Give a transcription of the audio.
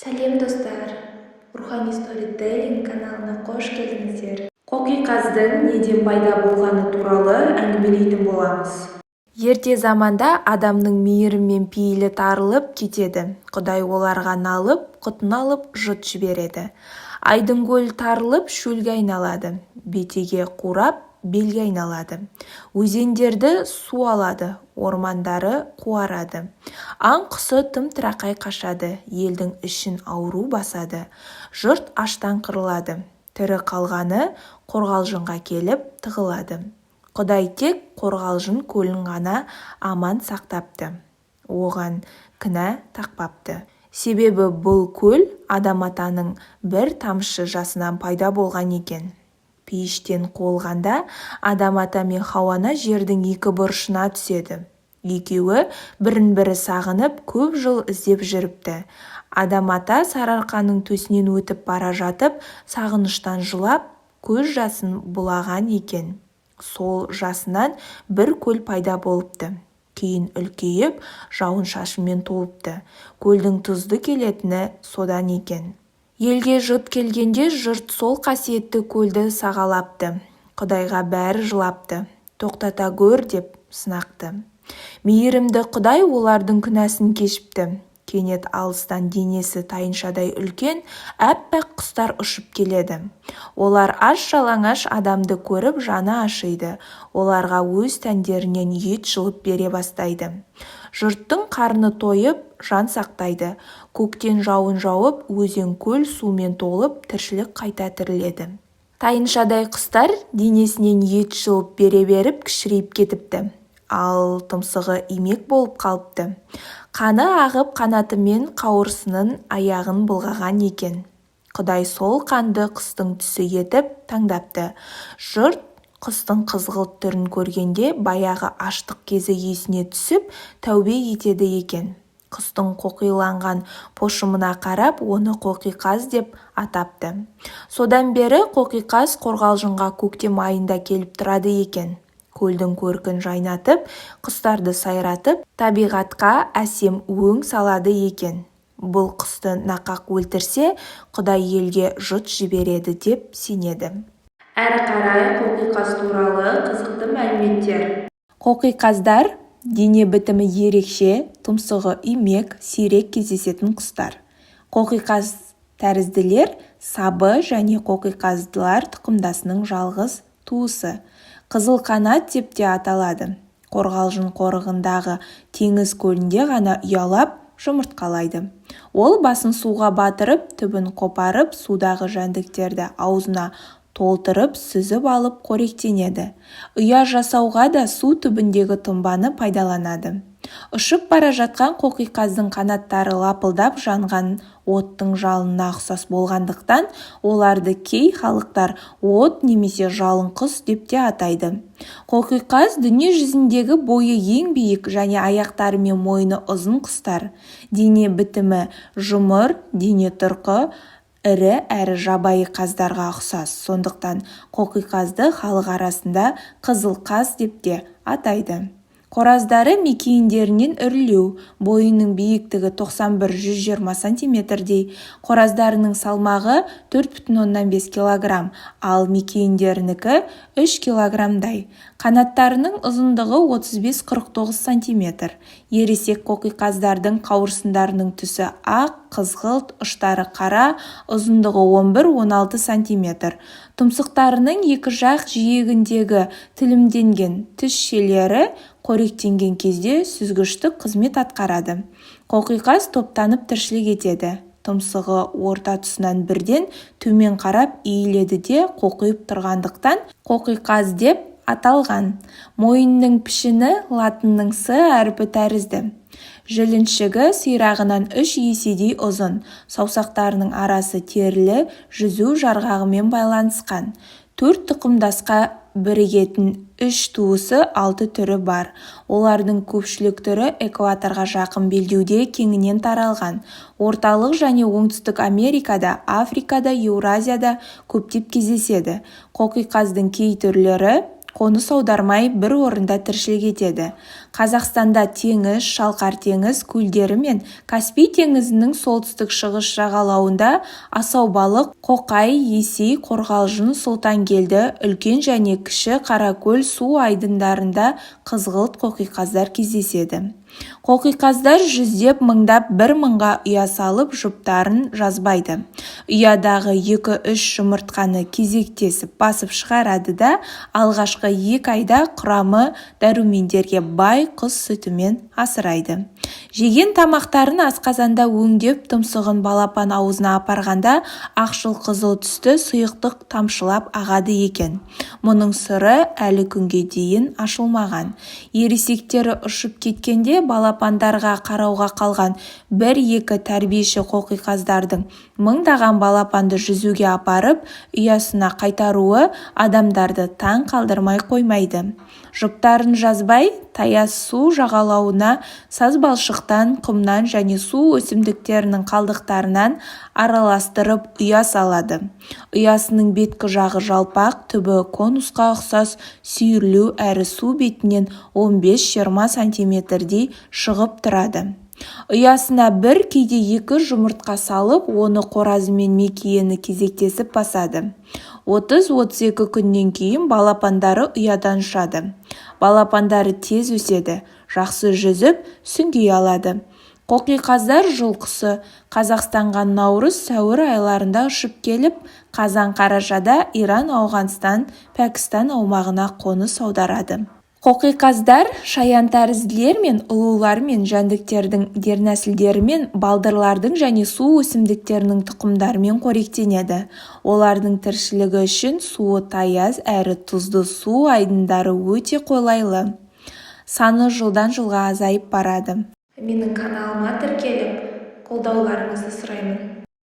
Сәлем, достар! Рухани сторителлинг каналына қош келдіңіздер! Қоқиқаздың неден пайда болғаны туралы әңгімелейтін боламыз. Ерте заманда адамның мейірім мен пейілі тарылып кетеді. Құдай оларға налып, құтын алып, жұт жібереді. Айдын көл тарылып, шөлге айналады. Бетеге қурап, белге айналады. Өзендерді су алады, ормандары қуарады. Аң-құсы тым-тырақай қашады, елдің ішін ауру басады. Жұрт аштан қырылады. Тірі қалғаны Қорғалжынға келіп тығылады. Құдай тек Қорғалжын көлін ғана аман сақтапты. Оған кінә тақпапты. Себебі бұл көл Адам атаның бір тамшы жасынан пайда болған екен. Пейіштен қуылғанда Адам ата мен Хауа ана жердің екі бұрышына түседі. Екеуі бірін-бірі сағынып, көп жыл іздеп жүріпті. Адам ата Сарыарқаның төсінен өтіп бара жатып, сағыныштан жылап, көз жасын бұлаған екен. Сол жасынан бір көл пайда болыпты. Кейін үлкейіп, жауын-шашынмен толыпты. Көлдің тұзды келетіні содан екен. Елге жұт келгенде жұрт сол қасиетті көлді сағалапты. Құдайға бәрі жылапты. Тоқтата гөр деп сынақты. Мейірімді Құдай олардың күнәсін кешіпті. Кенет алыстан денесі тайыншадай үлкен, аппақ құстар ұшып келеді. Олар аш-жалаңаш адамды көріп жаны ашиды. Оларға өз тәндерінен ет жұлып бере бастайды. Жұрттың қарны тойып, жан сақтайды. Көктен жауын жауып, өзен-көл сумен толып, тіршілік қайта тіріледі. Тайыншадай құстар денесінен ет жұлып бере беріп кішірейіп кетіпті. Ал тұмсығы имек болып қалыпты. Қаны ағып қанатымен қауырсынын аяғын былғаған екен. Құдай сол қанды құстың түсі етіп таңдапты. Жұрт құстың қызғылт түрін көргенде баяғы аштық кезі есіне түсіп, тәубе етеді екен. Құстың қоқиланған пошымына қарап, оны қоқиқаз деп атапты. Содан бері қоқиқаз Қорғалжынға көктем айында келіп тұрады екен. Көлдің көркін жайнатып, құстарды сайратып, табиғатқа әсем өң салады екен. Бұл құсты нақақ өлтірсе, Құдай елге жұт жібереді деп сенеді. Әрі қарай қоқиқаз туралы қызықты мәліметтер. Қоқиқаздар дене бітімі ерекше, тұмсығы имек, сирек кездесетін құстар. Қоқиқаз тәрізділер сабы және қоқиқаздылар тұқымдасының жалғыз туысы. Қызыл қанат деп те аталады. Қорғалжын қорығындағы теңіз көлінде ғана ұялап, жұмыртқалайды. Ол басын суға батырып, түбін қопарып, судағы жәндіктерді аузына толтырып сүзіп алып қоректенеді. Ұя жасауға да су түбіндегі тұнбаны пайдаланады. Ұшып бара жатқан қоқиқаздың қанаттары лапылдап жанған оттың жалынына ұқсас болғандықтан, оларды кей халықтар от немесе жалын құс деп те атайды. Қоқиқаз дүние жүзіндегі бойы ең биік және аяқтары мен мойны ұзын құстар. Дене бітімі жұмыр, дене тұрқы ірі әрі жабайы қаздарға ұқсас. Сондықтан қоқиқазды халық арасында қызыл қаз деп те атайды. Қораздары мекиендерінен ірілеу, бойының биіктігі 91-120 сантиметрдей. Қораздарының салмағы 4,5 килограмм, ал мекиендерінікі 3 килограммдай. Қанаттарының ұзындығы 35-49 сантиметр. Ересек қоқиқаздардың қауырсындарының түсі ақ, қызғылт, ұштары қара, ұзындығы 11-16 сантиметр. Тұмсықтарының екі жақ жиегіндегі тілімденген тісшелері қоректенген кезде сүзгіштік қызмет атқарады. Қоқиқаз топтанып тіршілік етеді. Тұмсығы орта тұсынан бірден төмен қарап иіледі де қоқиып тұрғандықтан қоқиқаз деп аталған. Мойнының пішіні латынның С әрпі тәрізді. Жіліншігі сирағынан 3 еседей ұзын, саусақтарының арасы терілі жүзу жарғағымен байланысқан. Төрт тұқымдасқа бірігетін үш туысы алты түрі бар. Олардың көпшілік түрі экваторға жақын белдеуде кеңінен таралған. Орталық және Оңтүстік Америкада, Африкада, Еуразияда көптеп кездеседі. Қоқиқаздың кей түрлері Қоныс аудармай, бір орында тіршілік етеді. Қазақстанда теңіз, Шалқар теңіз көлдері мен Каспий теңізінің солтүстік-шығыс жағалауында асау балық Қоқай, Есей, Қорғалжын, Сұлтанкелді, Үлкен және Кіші Қаракөл су айдындарында қызғылт қоқиқаздар кездеседі. Қоқиқаздар жүздеп, мыңдап, бір мыңға ұя салып, жұптарын жазбайды. Ұядағы екі-үш жұмыртқаны кезектесіп басып шығарады да, алғашқы 2 айда құрамы дәрумендерге бай құс сүтімен асырайды. Жеген тамақтарын асқазанда өңдеп, тұмсығын балапан аузына апарғанда ақшыл-қызыл түсті сұйықтық тамшылап ағады екен. Мұның сыры әлі күнге дейін ашылмаған. Ересектері ұшып кеткенде балапандарға қарауға қалған бір-екі тәрбиеші қоқиқаздардың мыңдаған балапанды жүзуге апарып, ұясына қайтаруы адамдарды таң қалдырмай қоймайды. Жұптарын жазбай, таяз су жағалауына сазбалшықтан, құмнан және су өсімдіктерінің қалдықтарынан араластырып ұя салады. Ұясының беткі жағы жалпақ, түбі конусқа ұқсас сүйірлеу әрі су бетінен 15-20 сантиметрдей шығып тұрады. Ұясына бір, кейде екі жұмыртқа салып, оны қоразы мен мекиені кезектесіп басады. 30-32 күннен кейін балапандары ұядан ұшады. Балапандары тез өседі, жақсы жүзіп, сүңги алады. Қоқиқаздар жыл құсы. Қазақстанға наурыз-сәуір айларында ұшып келіп, қазан-қарашада Иран, Ауғанстан, Пәкістан аумағына қоныс аударады. Қоқиқаздар шаянтәрізділер мен ұлулармен, жәндіктердің дернәсілдерімен, балдырлардың және су өсімдіктерінің тұқымдарымен қоректенеді. Олардың тіршілігі үшін суы таяз әрі тұзды су айдындары өте қолайлы. Саны жылдан жылға азайып барады. Менің каналыма тіркеліп, қолдауларыңызды сұраймын.